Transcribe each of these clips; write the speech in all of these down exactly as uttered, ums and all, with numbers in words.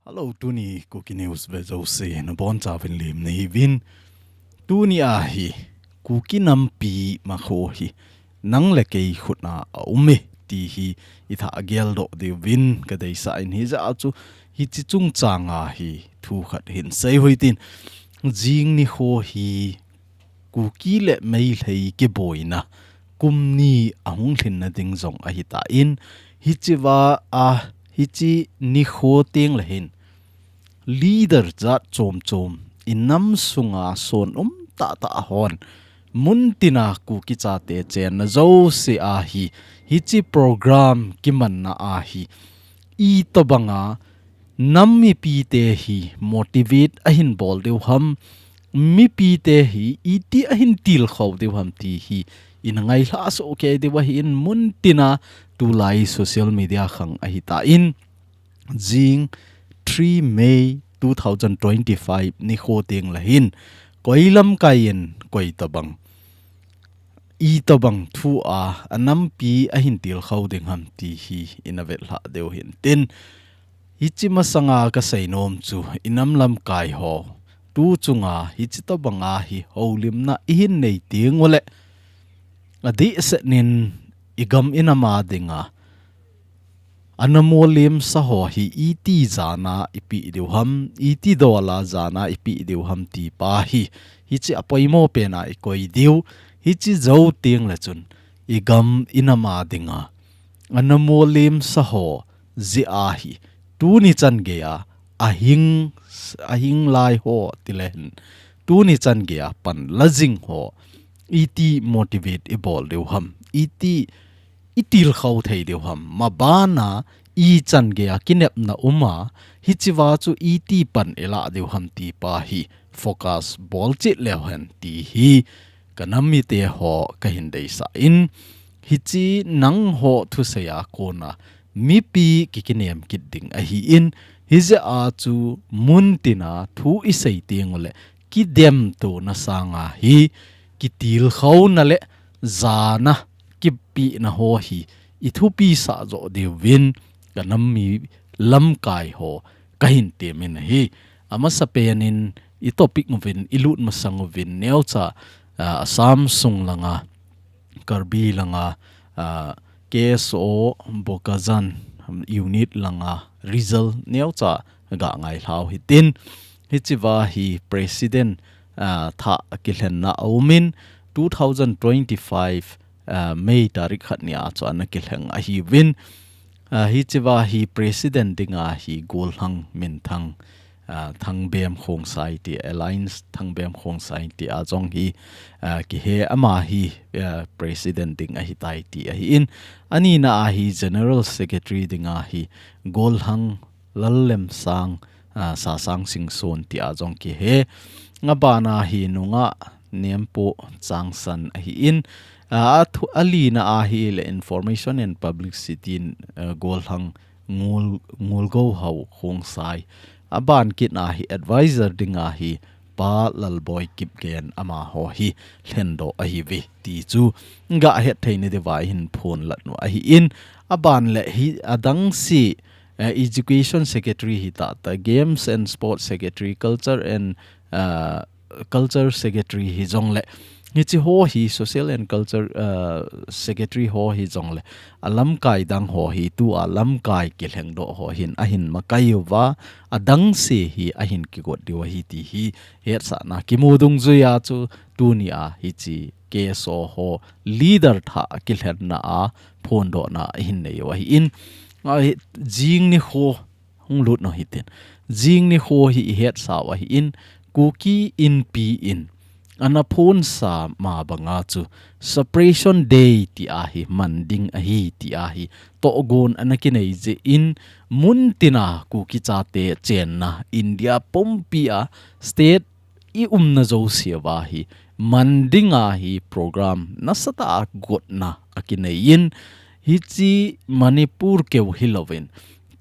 Hello, tuni Kuki News ve jouse nabonchauvin lim nahiuvin. Tuni ahi Kuki nampi makho hi nang le kei khutna aume ti hi itha geldoh diuvin kadeisah in, hijeh a chu hiche chungchanga hi thu khat hin sei uhitin. Jing nikho hi Kuki le Meitei kiboina kum ni ahung lhinna ding jong ahitan, hichea, hiche nikho tengle hin leader jat chom chom, inam sunga son um tahtah hon, muntina Kuki chate chenna jouse ahi, hiche program kimanna ahi, itobanga nam mipite hi motivate ahin bol diu ham, mipite hi iti ahin tilkhou diu ham ti hi ina ngailhah soh kei diu ahin, muntina tulai social media khang ahitan, jing three May two thousand twenty-five nikho tengle hin koi lamkai in koi tobang, itobang thua anampi ahin tilkhou ding ham ti hi ina vetlhah diu hintin. Hiche masanga kasei nom chu, inam lamkai ho, tu chunga hiche tobanga hi houlimna ihin nei tengule, adehsetnin igam inam a dinga ana molemsa ho hi iti jana ipeh diu ham, iti dola jana ipeh diu ham ti pa hi, hiche apoimo pena ikoi diu, hiche jou tengle chun igam inam a dinga ana molemsa ho jeh ahi, tuni chan geiya ahing, ahing lai ho tile hin, tuni chan geiya pan la jing ho iti motivate ibol diu ham, iti itilkhou thei diu ham, mabana ichan geiya kinepna uma, hichea chu iti pan ilah diu ham ti pa hi focus bol chet leu hen ti hi kanam mite ho kahin deisah in, hiche nangho thusei a kona mipi kikinem kit ding ahin, hijeh a chu muntina thu isei tengule kidemtona sanga hi kitilkhouna le jana kipehna ho hi ithupisah joh diuvin kanam mi lamkai ho kahin temin ahi. Amasapen in itopic uvin, ilut masang uvin, neocha, ah, Assam sung langa, Karbi langa, ah, K S O Bokajan unit langa result neocha ga ngailhau hitin. Hichea hi president, ah, thah kilhenna aumin, two thousand twenty-five, ah, May tarik khat nia chu ana kilheng ahiuvin. Ah, hichea hi president dinga hi Golhang Minthang, ah, Thangbem Khongsai ti, Alliance Thangbem Khongsai ti a jong hi, ah, kihe, ama hi, ah, president ding ahitai ti ahin. Anina a hi general secretary dinga hi Golhang Lallemsang, ah, Sasang Singson ti a jong kihe. Abana hi Nunga Nempo Changsan ahin. Ah, athu-, alina a hile Information and Publicity, ah, Golhang Ngul, Ngulgouhao Khongsai. Aban kit a hi advisor dinga hi Pa Lalboi Kipgen amaho hi lhendoh ahiuve ti chu gahet theina diuva hin phonlat u ahin. Aban le hi adangse, eh, Education Secretary hita, ta Games and Sports Secretary, Culture and, ah, Culture Secretary hijongle, hiche ho hi Social and Culture, ah, Secretary ho hijongle, alamkai dang ho hi tua lamkai kilhengdoh ho hin ahin makai uva, adangse hi ahin kigot diu ahi ti hi hetsahna kimu dungjuia chu tunia hiche K S O ho leader thah kilhenna a phondohna ahin nei u ahin, ah, jing nikho hung lut u hitin. Jing nikho hi ihetsau ahin, Kuki Inpi in ana phonsa ma banga chu Separation Day tia hi man ding ahi tia hi tohgon ana kinei jeh in, muntina Kuki chate chenna India pumpia state i umna jouseuva hi man dinga hi program nasatah a gotna akinei in, hiche Manipur keu hilouvin,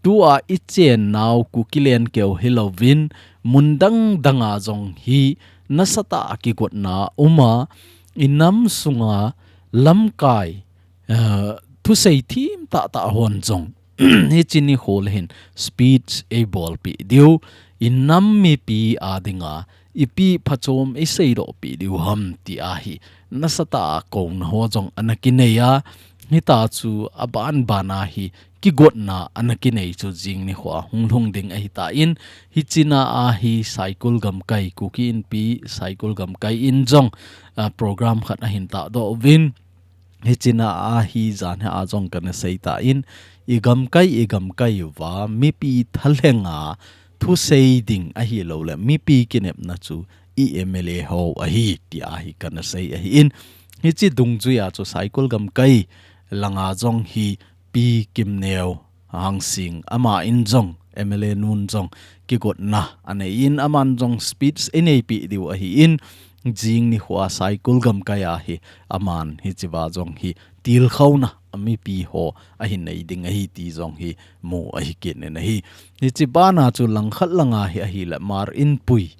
tua ichennau Kukiland keu hilouvin, mun dang danga jong hi nasatah a kigotna uma, inam sunga lamkai, eh, thusei thim tahtah hon jong hiche nikho le hin speech eibolpeh diu, inam mipi a dinga ipi phachom eiseidohpeh diu ham ti ahi nasatah a kouna ho jong ana kinei a, hitia chu abanban a hi kigotna ana kinei chu jing nikho a hung lhung ding ahitan, hiche na a hi Saikul gamkai, Kuki Inpi Saikul gamkai in jong, ah, program khat ahin tahdoh uvin, hiche na a hi janhi a jong kana seitan, i gamkai, i gamkai uva mipi thalhenga thusei ding ahilouleh mipi kinepna chu i M L A ho ahi ti ahi kana sei ahin, hiche dungjuia chu Saikul gamkai langa jong hi Pi Kimneo Hangsing, ama in jong, M L A nun jong kigotna anei in, aman jong speech eineipeh diu ahin, jing nikho a Saikul gamkai a hi aman hichea jong hi tilkhouna a mipi ho ahin nei ding ahi ti jong hi mu ahi kit in ahi. Hiche bana chu langkhat langa hi ahile Mar Inpui,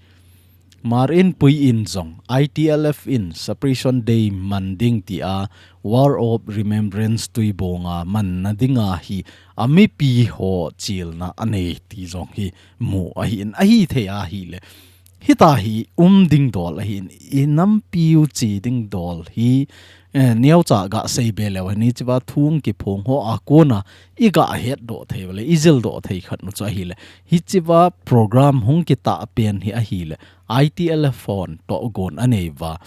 Mar Inpui in jong I T L F in Separation Day man ding tia War of Remembrance Tuibong a manna dinga hi a mipi ho chilna anei ti jong hi mu ahin, ahithei ahile hitia hi um ding dol ahin, i nampiu che ding dol hi, eh, neocha gasei be leu hen, hichea thu hung kiphong ho a kona i gahetdoh thei uva le i jildoh thei khat nu chu ahile, hichea program hung kitah pen hi ahile I T L F hon tohgon anei uva,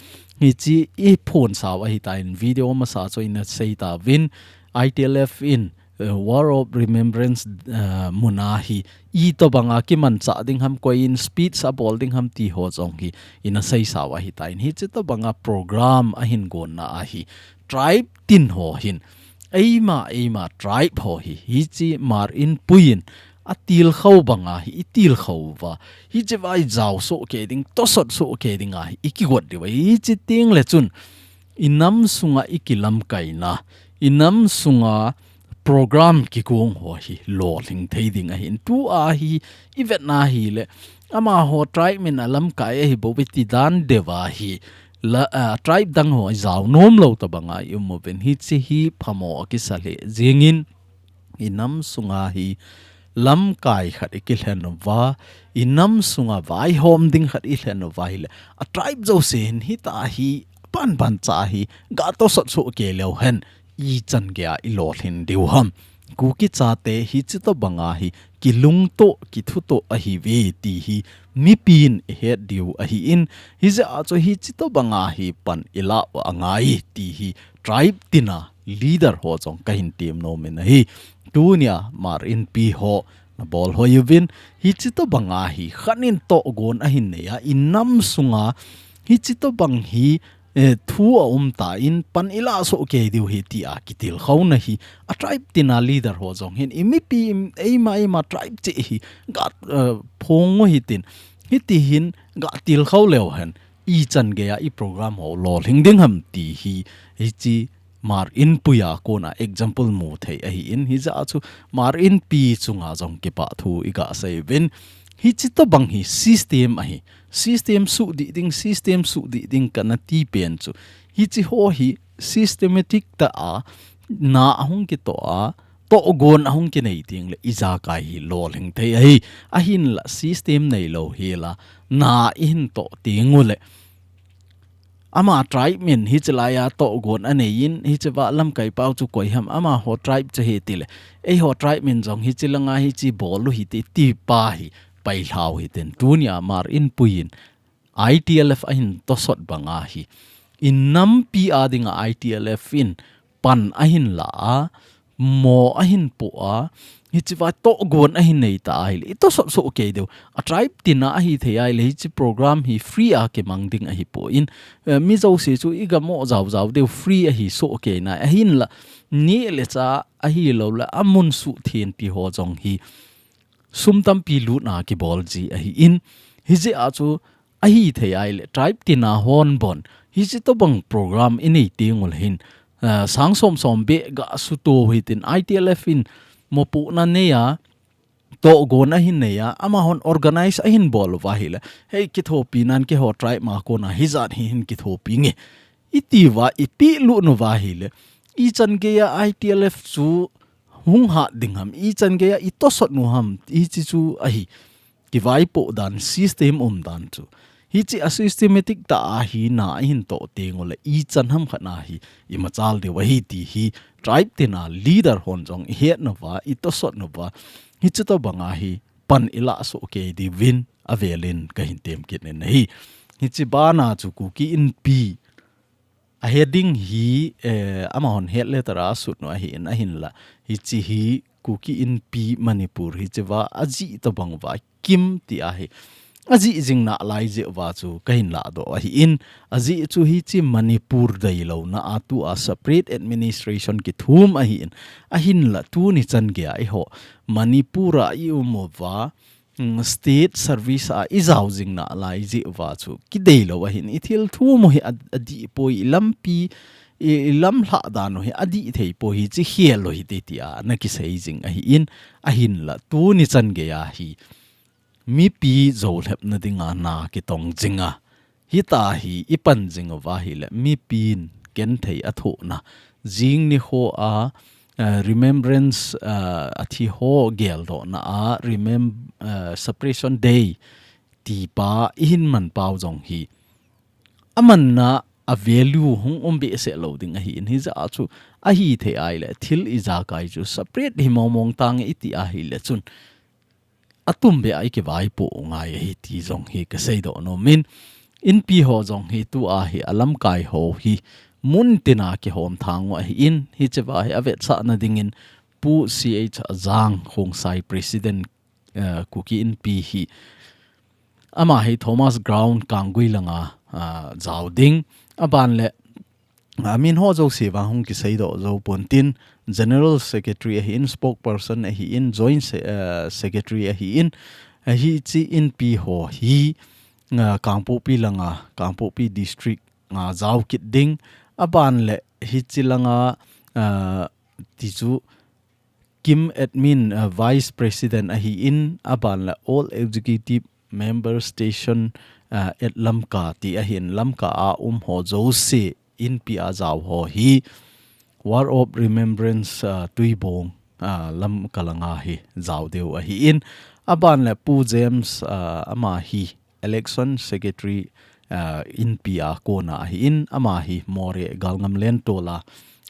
hiche i phonsau ahitan, video masa chu ina seitauvin, I T L F in, eh, War of Remembrance, eh, muna hi itobanga kimanchah ding ham, koi in speech abol ding ham ti ho jong hi ina seisau ahitan, hiche tobanga program ahin gonna a hi tribe tin ho hin, eima, eima tribe ho hi, hiche Mar Inpui in atilkhou banga hi itilkhou uva, hichea i jao sohkei ding, tosot sohkei dinga hi i kigot diu ahi. Hiche tengle chun i nam sunga i kilamkaina, i nam sunga program kigong ho hi lolhing thei ding ahin, tua hi i vetna hile, amaho tribe min a lamkai ahi bou ve ti dan deuva hi la, ah, tribe dang ho i jao nom lou tobanga i um uvin, hiche hi phamo akisa lheh jengin, i nam sunga hi lamkai khat i kilhen uva, i nam sunga vaihom ding khat i lhen uva ahile, a tribe jouse hin hitia hi banban cha hi gatosot sohkei leu hen, ichan geia i lolhin diu ham. Kuki chate hiche tobanga hi kilungtoh, kithutoh ahiuve ti hi mipin i het diu ahin, hijeh a chu hiche tobanga hi pan i lah u angai ti hi tribe tina leader ho jong kahin tem nom in ahi. Tunia Mar Inpi ho nabol hoi uvin, hiche tobanga hi khat in tohgon ahin nei a, i nam sunga hiche tobang hi, eh, thu aum tan pan i lah sohkei diu ahi tia kitilkhouna hi, a tribe tina leader ho jong hin i mipi, eima, eima tribe cheh hi ga, eh, phong u hitin, hiti hin gatilkhou leu hen, ichan geia i program ho lolhing ding ham ti hi, hiche Mar Inpui a kona example mu thei ahin, hijeh a chu Mar Inpi chunga jong kipah thu i gasei uvin, hiche tobang hi system ahi, system sudih ding, system sudih ding kana ti pen chu, hiche ho hi systematic tah a na ahung kitoh a, tohgon ahung kinei tengle ijakai hi lolhing thei ahi. Ahinla system neilou hela na i hin toh tengule, ama tribe min hiche laia tohgon anei in, hichea lamkai pau chu koi ham, amaho tribe chu ahi tile, eiho tribe min jong hiche langa hiche bol u hite ti pa hi pailhau hitin, tunia Mar Inpui in I T L F ahin tosot banga hi i nampi a dinga I T L F in pan ahin la a, mo ahin po a, hichea tohgon ahin nei ta ahile i tosot sohkei diu. A tribe tina ahithei ahile hiche program hi free a kimang ding ahipon, eh, mi jouse chu i gamo jaojao diu, free ahi sohkei nai, ahinla neh le chah ahilouleh amun suhthengpi ho jong hi sum tampi lutna kibol ji ahin, hijeh a chu ahithei ahile tribe tina hon bon hiche tobang program i nei tengule hin, ah, sang som som beh gasuto u hitin, I T L F in mopohna neia, tohgon ahin neia, amahon organize ahin bol uva ahile, hei, kithopi nan keiho tribe ma kona hijat hi hin kithopi nge, i tiuva i pehlut uva ahile, ichan geia I T L F chu hung hat ding ham, ichan geiya itosot u ham, hiche chu ahi. Kivaipoh dan, system um dan chu. Hiche a systematic tah a hi na ahin toh teng uleh ichan ham khat na hi imachal diu ahi ti hi tribe tina leader hon jong ihet nauva, itosot nauva, hiche tobang a hi pan ilah soh kei diuvin avelin kahin tem kit in ahi. Hiche bana chu Kuki Inpi a heading hi, eh, amahon head letter a asut u ahin, ahinla hiche hi Kuki Inpi Manipur hiche uva ajih tobang uva KIM ti ahi. Ajih jing nalai jeh uva chu kahin lahdoh ahin, ajeh chu hiche Manipur deilouna a tua separate administration kithum ahin, ahinla tuni chan geiya eiho Manipur a i um uva, mm, state service a ijao jing nalai jeh uva chu kideilou ahin, ithil thum u hi a, adih poi, ilampi, i, ilamlhah dan u hi adih thei poi, hiche khel u hite tia ana kisei jing ahin, ahinla tuni chan geiya hi mipi joulhepna dinga na kitong jinga, hita hi ipan jing uva ahileh mipin genthei athohna, jing nikho a, eh, remembrance, eh, athi ho geldohna a, remem-, eh, Separation Day tipa ihin manpau jong hi amanna a value hung um behseh lou ding ahin, hijeh a chu ahithei ahileh thil ijakai chu separate hi mong mong tange iti ahileh chun atumbeh a ikivaipoh u ngai ahi ti jong hi kaseidoh nomin, Inpi ho jong hi tua hi alamkai ho hi muntina kihom thang u ahin, hiche uva hi avetsahna dingin Pu C H Ajang Khongsai President, eh, Kuki Inpi hi ama hi Thomas Ground Kanggui langa, ah, jao ding. Aban le, ah, min ho jouse vang hung kiseidoh jou pontin, General Secretary ahin, Spokesperson ahin, Joint Se-, eh, Secretary ahin, ahi hiche Inpi ho hi, ah, Kangpokpi langa, Kangpokpi District nga jao kit ding. Aban le hiche langa, ah, ti chu KIM admin, uh, vice president ahin, aban le all executive member station, uh, at Lamka ti ahin, Lamka a um ho jouse Inpi a jao ho hi War of Remembrance, uh, Tuibong, uh, Lamka langa hi jao diu ahin, aban le Pu James, uh, ama hi election secretary, uh, Inpi a kona ahin, ama hi Moreh Galngam Lentol a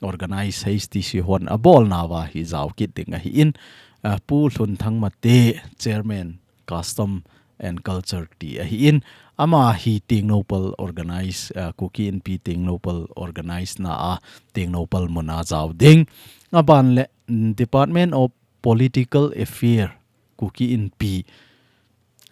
organize H T C hon abolnauva hi jao kit ding ahin, uh, Pu Lhunthang Mate, chairman Custom and Culture ti ahin, ama hi Tengnoupal organize, uh, Kuki Inpi Tengnoupal organize na a Tengnoupal mun a jao ding. Aban le, mm, Department of Political Affair Kuki Inpi,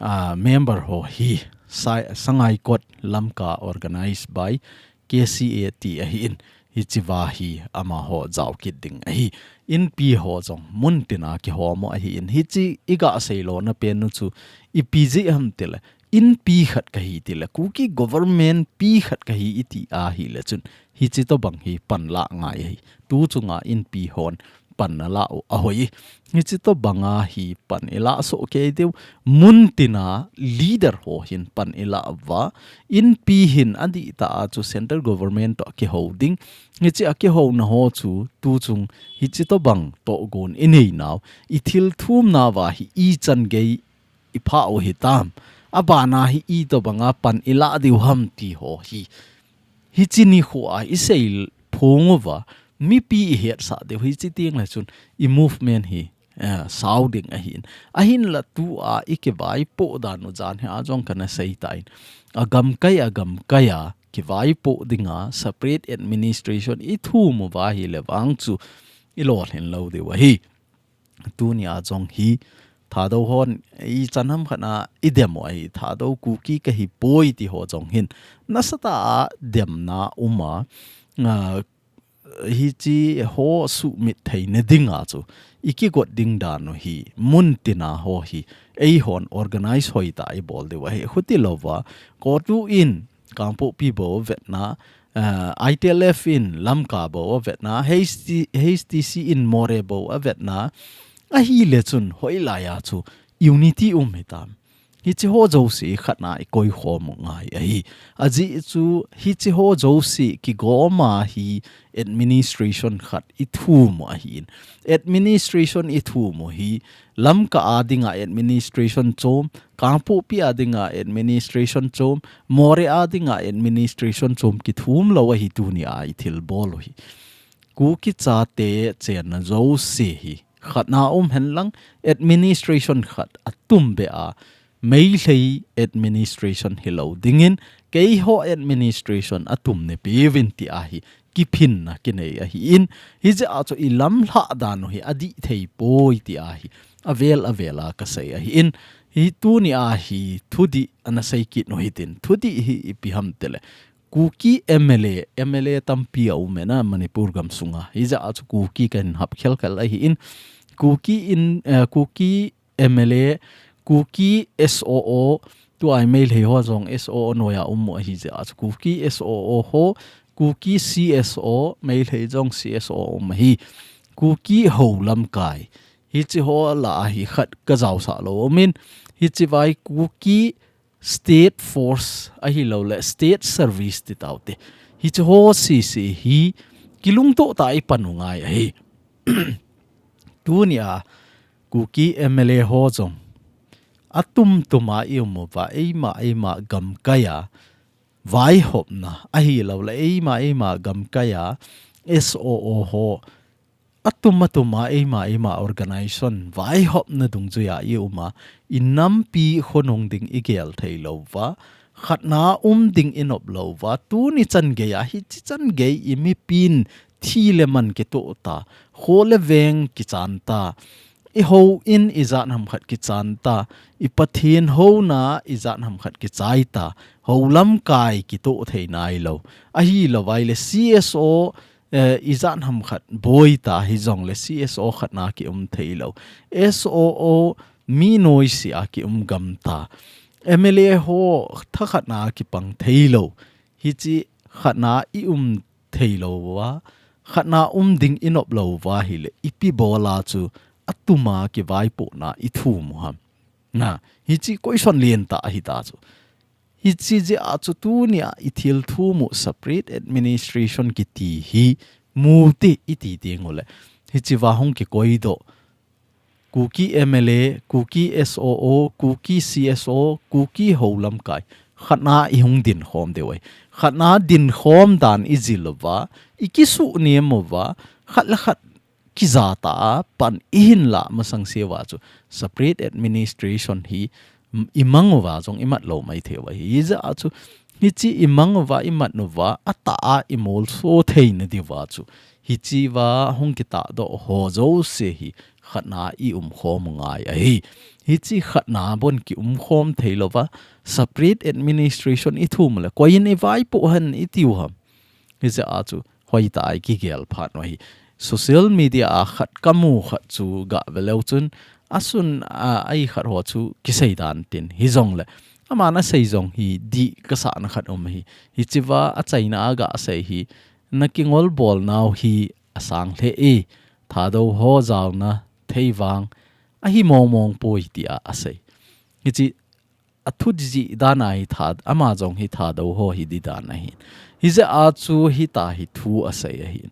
ah, member ho hi Sai-, Sangaikot Lamka organized by K C A ti ahin, hiche uva hi amaho jao kit ding ahi. Inpi ho jong muntina kihom u ahin, hiche iga seilona pen u chu ipi jeh ham tile, Inpi khat kahi tile, Kuki government pi khat kahi iti ahileh chun, hiche tobang hi panlah ngai ahi. Tu chunga Inpi hon pan nalah u ahoi. Hiche tobanga hi pan ilah soh kei diu, muntina leader ho hin pan ilah uva, Inpi hin adihtah a chu central government toh kihou ding. Hiche a kihouna ho chu tu chung hiche tobang tohgon inei nau, ithil thumnauva hi ichan gei iphah u hitam, abana hi itobanga pan ilah diu ham ti ho hi, hiche nikho a isei phong uva, mipi ihetsah diu hiche teng le chun i movement hi, eh, sao ding ahin. Ahinla tua ikivaipoh dan u jan hi a jong kana seitan. Agamkai, agamkai a kivaipoh dinga separate administration ithum uva ahile vang chu ilolhin lou diu ahi. Tunia jong hi Thadou hon ichan ham khat na idem u ahi, Thadou Kuki kahi poi ti ho jong hin nasatah a demna uma, ah, hiche ho sumit theina dinga chu ikigot ding dan u hi, muntina ho hi eihon organize hoitah a ibol diu ahi. Khuti louva, CoTU in Kangpokpi bou avetna, ah, I T L F in Lamka bou avetna, H T, H T C in Moreh bou avetna, ahile chun hoilai a chu unity um hitam. Hichi ho jouse khatna i koi khom u ngai ahi. Ajeh chu hichi ho jouse kigoma hi administration khat i thum u ahi in. Administration i thum u hi Lamka a dinga administration chom, Kangpokpi a dinga administration chom, Moreh a dinga administration chom kithum lou ahi tuni a i thilbol u hi. Kuki chate chenna jouse hi khatna um hen lang administration khat a tum be a Meitei administration hilou dingin keiho administration a tum ne piuvin ti ahi kiphinna kinei ahi in hijeh a chu i lamlha dan u hi adih thei poi ti ahi avel avel a kasei ahi in hi tuni a hi thudih ana sei kit u hitin thudih hi ipi ham tile Kuki M L A, M L A tampi a um e na Manipur gam sunga. Hijeh a chu Kuki kahin hap khel khel ahi in. Kuki in, eh, Kuki M L A, Kuki S O O, tua Meitei ho jong S O O noiya um u ahi jeh a chu Kuki S O O ho, Kuki C S O, Meitei jong C S O um ahi. Kuki ho lamkai. Hichi ho lah a hi khat ka jaosah lou um in. Hichi vai Kuki State Force ahilou le State Service ti taute. Hichi ho sese hi kilungtoh tah a i pan u ngai ahi. Tuni a Kuki M L A ho jong atum tum a i um uva eima eima gamkai a vaihopna ahilou le eima eima gamkai a S O O ho atum atum a eima eima organization vaihopna dungjui a i um a i nampi khonung ding i gel thei lou va khatna um ding i nop lou va tuni chan gei a hichi chan gei i mipin thi le man kitoh ta kho le veng kichan ta i ho in i jat ham khat kichan ta i Pathen hona i jat ham khat kichai ta ho lamkai kitoh thei nailou ahilou vai le C S O eh, i jat ham khat boi ta hijong le C S O khatna ki um thei lou. S O O mi noise a ki um gam ta. M L A ho tha khatna ki pang thei lou. Hichi khatna i um thei lou va. Khatna um ding i nop lou va hile. Ipi bola chu atuma ki vaipohna i thum u ham. Na, hichi koison lien ta ahi ta chu. Hichi jeh a chu tuni a i thil thum u separate administration kiti hi mu ti i ti ding u le. Hichi va hung kikoi doh. Kuki M L A, Kuki S O O, Kuki C S O, Kuki ho lamkai. Khatna i hung din khom deu ai. Khatna din khom dan i jil uva, i kisu niam uva, khat le khat kija ta a pan i hin la masang se va chu separate administration hi m-, i mang uva jong i mat lou mai thei uva hi. Hijeh a chu hichi i mang uva i mat uva a ta a i mol so thei na di uva chu. Hichi va hung kita doh ho jouse hi khatna i um khom u ngai ahi. Hichi khatna bon ki um khom thei lou va separate administration i thum le koi in i vaipoh hen i tiu ham. Hijeh a chu hoi ta a i kigel phat u ahi. Social media a khat ka mu khat chu ga ve leu chun, a sun a, a i khat ho chu kisei dan tin. Hijong le, aman a sei jong hi dih ka sahna khat um ahi. Hichi va a chaina a ga sei hi, na kingol bol nau hi a sang hle e, Thadou ho jaona thei vang, ahi mong mong poi ti a a sei. Hichi a thu di ji dan a hi tha, ama jong hi Thadou ho hi di dan ahi. Hijeh a chu hita hi thu a sei ahi.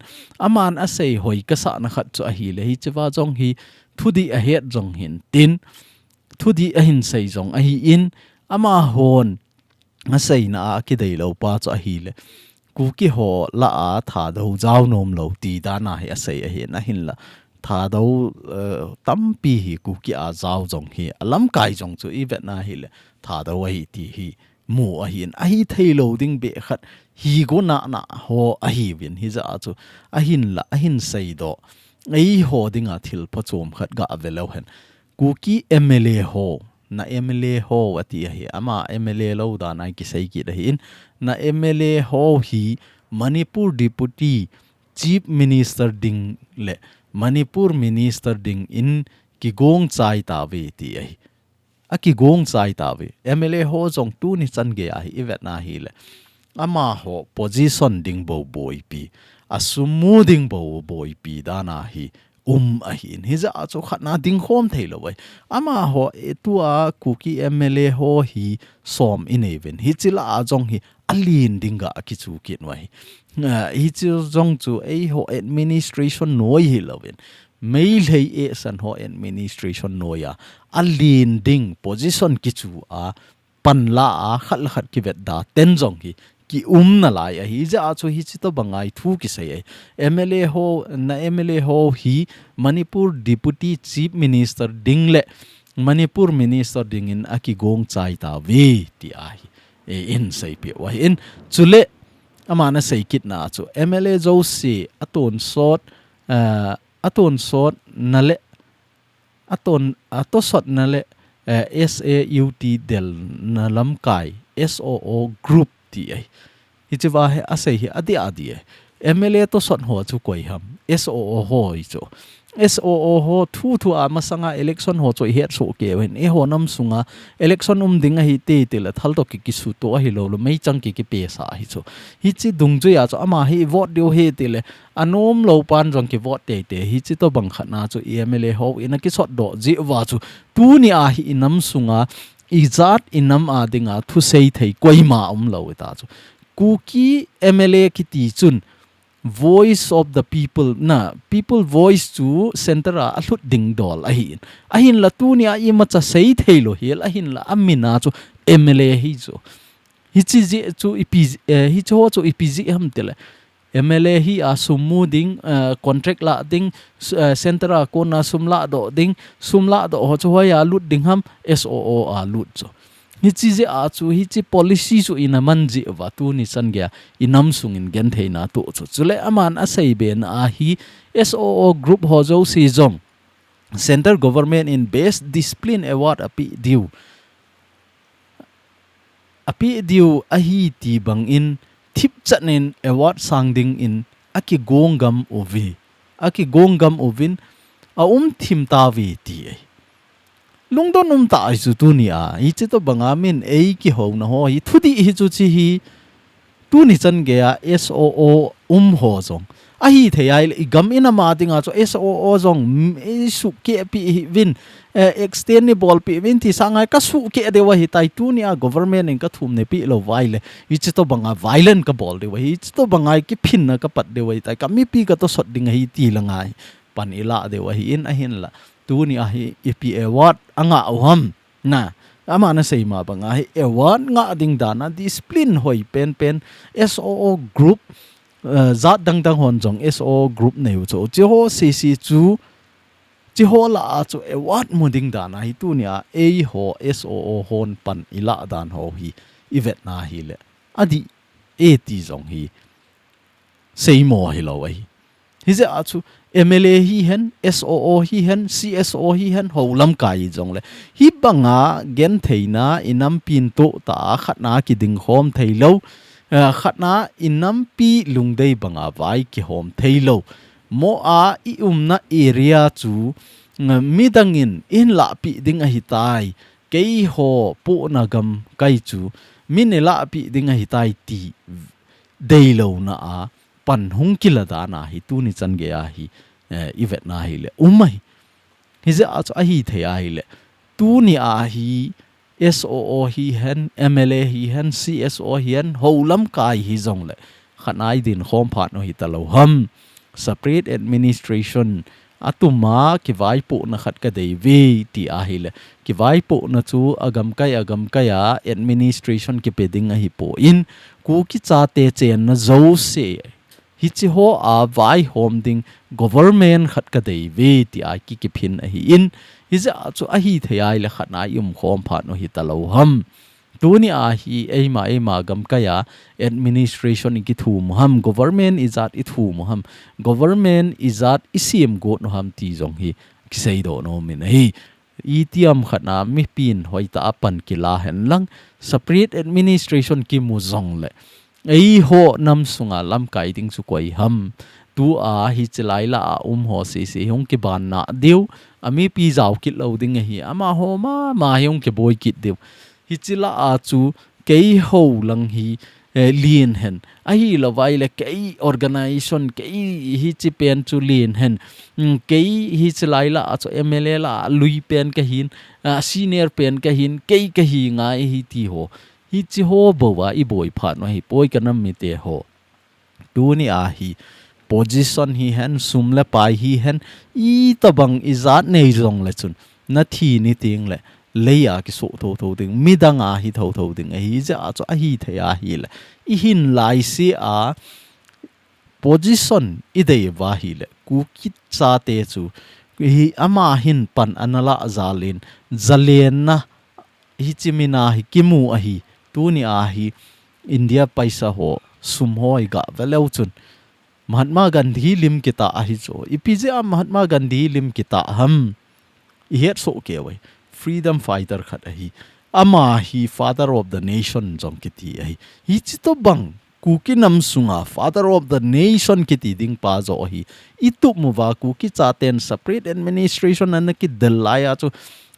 Aman a sei hoi ka sahna khat chu ahi le hichi va jong hi thu di a het jong hin tin, thu di a hin sei jong ahi in, ama hon a seina a kidei lou pa chu ahi le. Kuki ho la a Thadou jao nom lou ti dan a hi a sei ahi na hin la. Thadou, eh, tampi hi Kuki a jao jong hi, a lamkai jong chu i vet na hi le. Thadou ahi ti hi mu ahi in. Ahi thei lou ding be khat hi go na na ho ahi vin hijeh a chu. A hin la, a hin sei doh. Ei ho ding a thil pha chom khat ga ve leu hen. Kuki M L A ho, na M L A ho a ti ahi, ama M L A lou dan a kisei kit ahi in, na M L A ho hi Manipur Deputy Chief Minister ding le Manipur Minister ding in kigong chai ta ve ti ahi. A kigong chai ta ve. M L A ho jong tuni chan gei a hi i vet na hi le. Ama ho position ding bou boipi. A sum mu ding bou boipi dan a hi um ahin. Hijeh a chu khatna dingkhom thei lou ahi. Amaho, eh, tua Kuki M L A ho hi som inei uvin. Hichi lah a jong hi alen ding ga kichu kit u ahi. Ah, hichi jong chu eiho administration noi hilouvin, Meitei eisan ho administration noi a alen ding position kichu a, pan la a, khat le khat kivet da ten jong hi kium nalai ahi. Hijeh a chu hichi tobang a hi thu kisei ahi. M L A ho, na M L A ho hi Manipur Deputy Chief Minister ding le Manipur Minister dingin akigong chai tauve ti ahi. E, in seipeh u ahi in. Chule aman asei kitna chu M L A jouse atonsot, eh, atonsot na le aton, atosotna le, eh, S A U T delna lamkai, S O O group ti ahi. Hichi va hi asei hi adih adih ahi. M L A tosot ho chu koi ham? S O O ho hi chu. S O O ho thu thu a masanga election ho chu ihet soh kei uvin. Eiho nam sunga election um ding ahi tei tei le thal toh ki, kisuto ahilou le meichang ki, kipesa ahi chu. Hichi dungjui a chu ama hi vote diu ahi tei le anom lou pan jong kivote te, hichi tobang khatna chu M L A ho in akisot doh jeh uva chu tuni a hi inam sunga ijat inam a dinga thusei thei koima umlou ta chu. Kuki M L A kiti chun Voice of the People na, People Voice chu center a alhut ding dol ahin. Ahinla tuni a imacha sei thei lou hel, ahinla amin a chu M L A hi chu. Hichi jeh chu ipi, eh, hichi ho chu ipi jeh ham tile. M L A hi a sum mu ding, eh, contract la ding, s-, eh, center a kona sum ladoh ding, sum ladoh ho chu hoiya lut ding ham, S O O a lut chu. Hichi jeh a chu, hichi policy chu ina man jeh uva tuni chan geiya inam sungin gentheina toh chu. Chule aman asei bena a hi S O O group ho jouse jong Central Government in Best Discipline Award apeh diu. Apeh diu ahi ti bangin thipchan in award sang dingin akigong gam uve. Akigong gam uvin aum thim tauve ti ahi. Lungdon um tah ahi chu tuni a. Hichi tobang a min eikihouna ho hi thudih hi chu chi hi. Tuni chan geiya S O O um ho jong. Ahithei ahile, igam inam a dinga chu S O O jong, mm, isuhkeh peh hih uvin, eh, extend neibolpeh uvin ti sanga kasuhkeh diu ahitai, tuni a government in kathum neipeh lou uva ahile. Hichi tobang a violent kabol diu ahi, hichi tobang a kiphinna kapat diu ahitai, kamipi katosot ding ahi ti langa hi pan ilah diu ahin, ahinla. Tuni a hi ipi award angah u ham. Na, aman asei ma banga hi award ngah ding dan a discipline hoi penpen S O O group, eh, jat dangdang hon jong S O O group nei u chu. Chiho sisi chu, chiho lah a chu award mu ding dan a hi tuni a eiho S O O hon pan ilah dan ho hi ivetna ahile. Adih e ti jong hi seimo hilou ahi. Hijeh a chu M L A hihen, S O O hihen, C S O hihen, ho lamkai hijongle. Hibanga gentheina inampin toh tah a khatna kidingkhom theilou, eh, khatna inampi lungdei banga vai kihom theilou. Mo a iumna area chu, mm, midangin eihin lahpeh ding ahitai. Keiho pohna gamkai chu min eilahpeh ding ahitai ti deilouna a pan hung kila dan a hi tuni chan geiya hi, eh, ivetna ahile um ahi. Hijeh a chu ahithei ahile tuni a hi S O O hihen, M L A hihen, C S O hihen, ho lamkai hijongle khatna idinkhom phat u hitalou ham. Separate administration atuma kivaipohna khat kadei uve ti ahile. Kivaipohna chu agamkai, agamkai a administration kipe ding ahipon, Kuki chate chenna jouse hichi ho a vaihom ding government khat kadei uve ti a ki, kiphin ahin. Hijeh a chu ahithei ahile khatna iumkhom phat u hitalou ham. Tuni a hi eima, eima gamkai a administration ikithum u ham, government ijat ithum u ham, government ijat isem got u ham ti jong hi kiseidoh nom in ahi. Itiham khatna mipin hoitah a pan kila henlang, separate administration kimu jongle eiho nam sunga lamkai ding chu koi ham? Tua hichi lai lah a um ho sisi hung kibanna diu, amipi jao kit lou ding ahi, amaho mama hi hung kiboi kit diu. Hichi lah a chu keiho lang hi, eh, lien hen. Ahilouva ahile kei organization, kei hiche pen chu lien hen. Mm, kei hiche lai lah a chu M L A lah a lui pen kahin, ah, senior pen kahin, kei kahi ngai ahi ti ho. Hiche ho bou a iboi phat u ahipoi ka nam mite ho. Tuni a hi position hihen, sum le pai hihen, itobang ijat nei jongle chun, nathi ni tengle, lei a kisoh thotho ding, midang a hi thotho ding, ahijeh a chu ahithei ahile. Ihin laise a, position idei uva ahile, Kuki chate chu, hi ama hin pan ana lah jal in, jalenna, hiche mina hi kimu ahi, tuni a hi India paisa ho, sum ho iga ve leu chun, Mahatma Gandhi lim kitah ahi chu. Ipi jeh a Mahatma Gandhi lim kitah ham? Ihet soh kei uve. Freedom fighter khat ahi. Ama hi father of the nation jong kiti ahi. Hiche tobang Kuki nam sunga father of the nation kiti ding pa joh ahi. Itup uva Kuki chaten separate administration ana kidel lai a chu,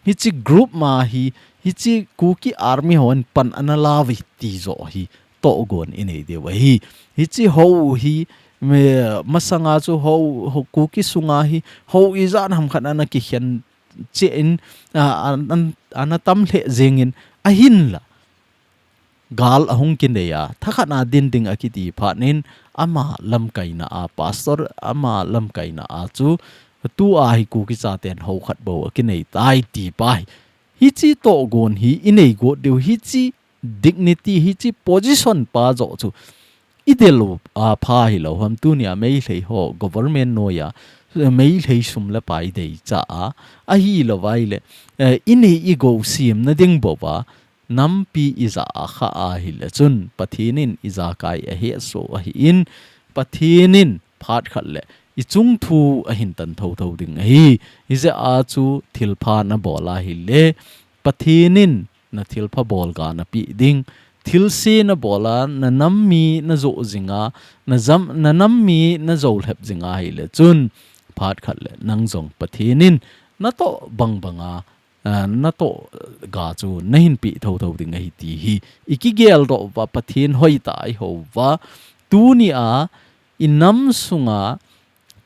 hiche group ma hi, hiche Kuki army hon pan ana la uve ti joh ahi. Tohgon inei diu ahi. Hiche ho hi, me, masanga chu ho, ho Kuki sunga hi, ho ijat ham khat ana kikhen cheh in, a, an, an, ana tam lheh jeng in, ahinla. Gal ahung kinei a, thakhat a din ding akiti phat in, ama lamkaina a, pastor ama lamkaina a chu, tua hi Kuki chaten ho khat bou akinei tai ti pa hi. Hiche tohgon hi inei got diu, hiche dignity, hiche position pa joh chu idel u apha hilou ham? Tuni a Meitei ho government noiya, Meitei sum le pai dei cha a, ahilouva ahile, eh, inei igou semna ding bou a, nampi ija a kha ahile chun, Pathen in ijakai ahesoh ahin, Pathen in phat khat le ichung thu ahin tan thotho ding ahi. Hijeh a chu thilpha nabol ahile, Pathen in nathilpha bol ga napeh ding. Thilse nabol a, nanam mi najoh jing a, najam, nanam mi najou lhep jing ahile chun, phat khat le nang jong Pathen in natoh bang bang a, a, natoh ga chu nahin peh thotho ding ahi ti hi ikigel doh uva, Pathen hoitah a ihou uva. Tuni a inam sunga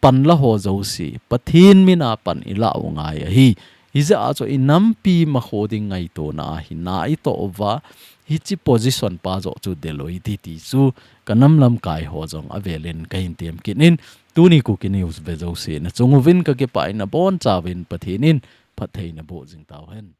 pan la ho jouse, Pathen min a pan ilah u ngai ahi. Hijeh a chu inampi makho ding ngaitona a hi na itoh uva, hiche position pa joh chu del u hite ti chu ka nam lamkai ho jong avel in kahin tem kit in, tuni Kuki News ve jouse nachung uvin kakipah in, nabonchauvin Pathen in phatthei naboh jing tauhen.